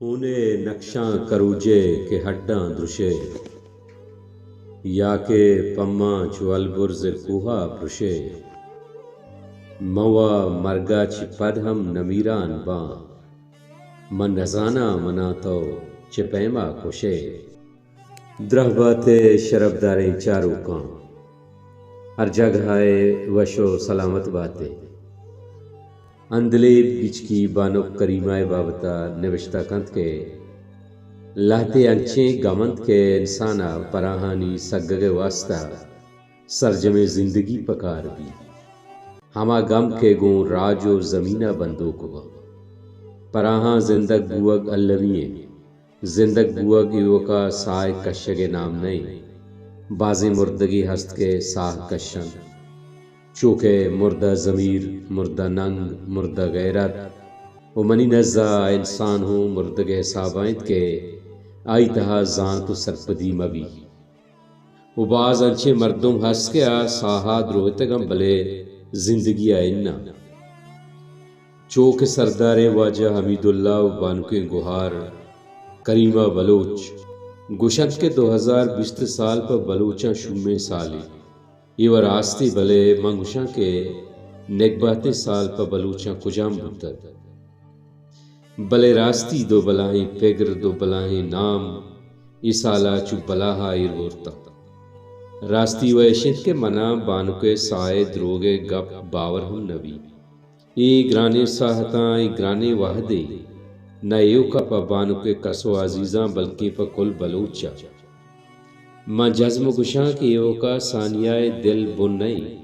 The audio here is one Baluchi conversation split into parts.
ہون ءِ نکشاں کروجئے کہ ہڈاں درشئے، یا کہ پماں چو البرز ءِ کوہ ءَ پرشئے۔ من وا مرگ ءَ چہ پد ہم نمیران باں، من نزاناں منا تو چہ پیما کشئے۔ دراہ بات ئے شرپداریں چاروکاں، ہر جاگہ ءَ وش ءُ سلامت بات ئے۔ اندلیب گچکی بانک کریمہ ءِ بابت ءَ نبشتہ کنت کہ لہتے انچیں گم انت کہ انسان ءَ پراہانی سگگ ءِ واستہ سرجمیں زندگی پکار بیت۔ ہما گم کہ گوں راج ءُ زمین ءَ بندوک بنت۔ پراہاں زندگ بوگ المی انت۔ زندگ بوگ ایوک ءَ ساہ ءِ کشگ ءِ نام نہ انت۔ بازیں مردگے ہست کہ ساہ کش انت، چو کہ مردہ ضمیر، مردہ ننگ، مردہ غیرت، ءُ منی نز ءَ انسان ہوں مردگ ءِ حساب ءَ انت کہ آئی تہا زانت ءُ سرپدی مہ بیت۔ ءُ باز انچیں مردم ہست کہ آ ساہ ءَ دروہتگ انت، بلے زندگی ءَ اناں۔ چو کہ سرداریں واجہ حمیداللہ ءُ بانکیں گہار کریمہ بلوچ گوشنت کہ دو ہزار بیست سال پہ بلوچاں شومیں سالے۔ اے وَ راستے، بلے من گوشاں کہ نگباتیں سال پہ بلوچاں کجام بوتگ؟ بلے راستی دو بلاہیں پگر، دو بلاہیں نام اے سال ءَ چو بلاہ ءَ ایر برتاں۔ راستی وَ اش انت کہ منا بانک ءِ ساہ ءِ دروگ ءِ گپ باور ہم نہ بیت۔ اے گرانیں ساہتاں، اے گرانیں وہدے نہ ایوک ءَ پہ بانک ءِ کس ءُ عزیزاں، بلکیں پہ کل بلوچ ءَ۔ من جزم گوشاں کہ ایوک ءَ ثانیہ ءِ دل بن نہ انت،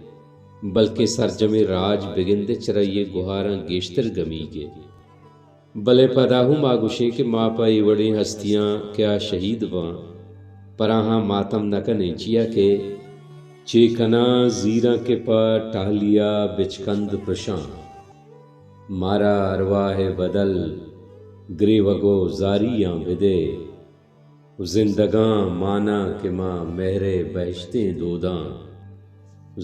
بلکیں سرجمیں راج بگندے چرآئی ءِ گہاراں گیشتر گمیگ ءَ۔ بلے پدا ہوں ما گوشیں کہ ما پہ اے وڑیں ہستیاں کہ آ شہید باں، پراہاں ماتم نہ کنیں، چیا کہ چے کناں زیراں کہ پہ ٹہلی ءَ بچکند پرشاں۔ مارا ارواہ ءِ بدل گریوگ ءُ زاریاں بدئے۔ ءُ زندگاں ماناں کہ ما مہر ءِ بہشتیں دوداں۔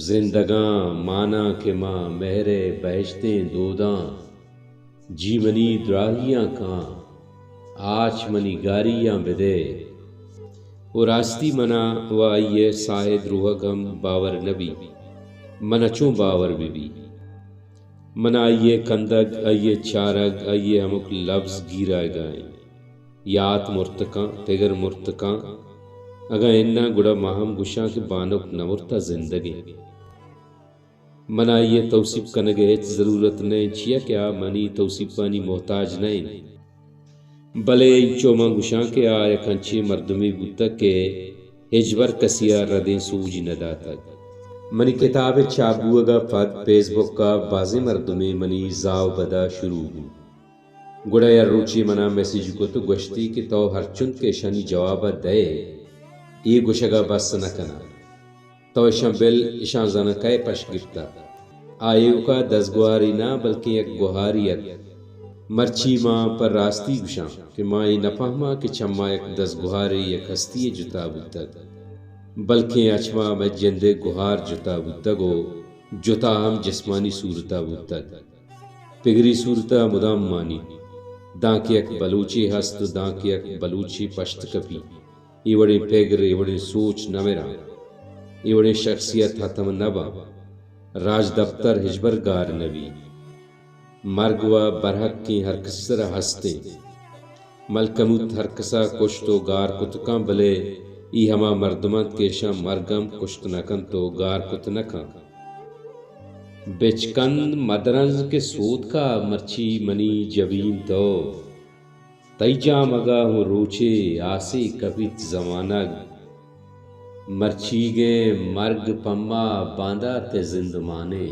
زندگاں ماناں کہ ما مہر ءِ بہشتیں دوداں۔ جی منی دراہیاں کاں، آچ منی گاریاں بدئے۔ ءُ راستی منا وَ آئی ءِ ساہ ءِ دروہگ ہم باور نہ بیت۔ منا چون باور بہ بیت؟ من آئی ءِ کندگ، آئی ءِ چارگ، آئی ءِ ہمک لبز گیر آیگ ءَ ایں۔ یات مرت کن، پگر مرت کن۔ اگاں اناں، گڑا ما ہم گوشاں کہ بانک نہ مرتہ، زندگ انت۔ من آئی ءِ توسیپ کنگ ءِ ہچ ضرورت نہ انت، چیا کہ آ منی توسیپانی محتاج نہ انت۔ بلے انچو من گوشاں کہ آ یک انچیں مردمے بوتگ کہ ہچبر کسی ءَ ردیں سوجی نہ داتگ۔ منی کتاب ءِ چاپ بوگ ءَ پد فیس بک ءَ بازیں مردمے منی زاہ ءُ بد ءَ شروع بوت۔ گڑا یک روچے منا میسج کت ءُ گوشتی کہ تو ہرچنت کہ اشانی جواب ءَ دئے، اے گوشگ ءَ بس نہ کناں۔ تو اشاں بل، اشاں زاناں کئے پش گپتہ؟ آ ایوک ءَ دزگوہارے نہ، بلکیں یک گوہارے ات۔ مرچی ما پہ راستی گوشاں کہ ما اے نہ پہماں کہ چہ ما یک دزگوہارے، یک ہستی یے جتا بوتگ، بلکیں اچ ما مئے جند ءِ گوہار جتا بوتگ ءُ جتا ہم جسمانی صورت ءَ بوتگ۔ پگری صورت ءَ مدام مانیت۔ دانکہ یک بلوچے ہست، دانکہ یک بلوچے پشت کپیت۔ اے وڑیں پگر، اے وڑیں سوچ نہ مراں۔ اے وڑیں شخصیت ہتم نہ باں۔ راجدپتر ہچبر گار نہ بیت۔ مرگ وَ برحقیں ہرکسی سرا ہست انت۔ ملکموت ہرکسا کشت ءُ گار کت کن، بلے اے ہما مردم انت کہ اشاں مرگ ہم کشت نہ کنت ءُ گار کت نہ کنت۔ بچکند مدرنز کہ سوتکا مرچی منی جبین تو، تئی جامگا ہوں روچے آسے کپیت زمانگ۔ مرچیگیں مرگ پما باندات ءِ زندمانے،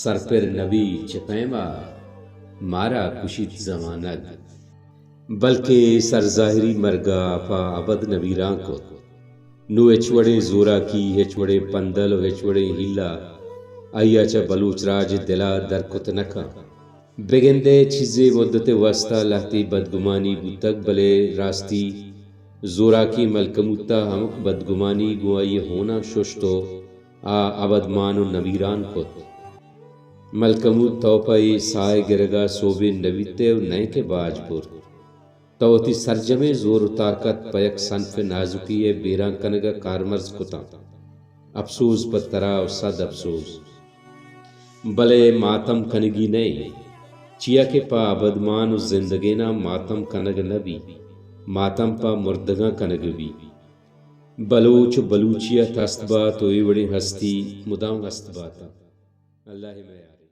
سرپر نبی چہ پیما مارا کشیت زمانگ۔ بلکیں اے سرظاہری مرگ ءَ پہ ابد نمیران کت۔ نوں ہچ وڑیں زوراکی، ہچ وڑیں پندل ءُ ہچ وڑیں ہیلہ آئی ءَ چہ بلوچ راج ءِ دل ءَ در کت نہ کنت۔ بگندئے چیزے مدت ءِ واستہ لہتے بدگمانی بوتگ، بلے راستی زوراکیں ملکموت ءَ ہمک بدگمانی گوں آئی ءِ ہوناں ششت ءُ آ ابدمان ءُ نمیران کت۔ ملکموت، تو پہ اے ساہ ءِ گرگ ءَ سوبین نہ بیت ئے ءُ نئے کہ باج برت۔ تو وتی سرجمیں زور ءُ طاقت پہ یک صنف نازکی ءِ بیران کنگ ءَ کارمرز کتاں۔ اپسوز پہ ترا ءُ صد اپسوز۔ بلے ماتم کنگی نہ ایں، چیا کہ پہ ابدمان ءُ زندگیناں ماتم کنگ نہ بیت، ماتم پہ مردگاں کنگ بیت۔ بلوچ ءُ بلوچیت ہست بات ءُ اے وڑیں ہستی مدام ہست باتاں۔ اللہ ءِ میار۔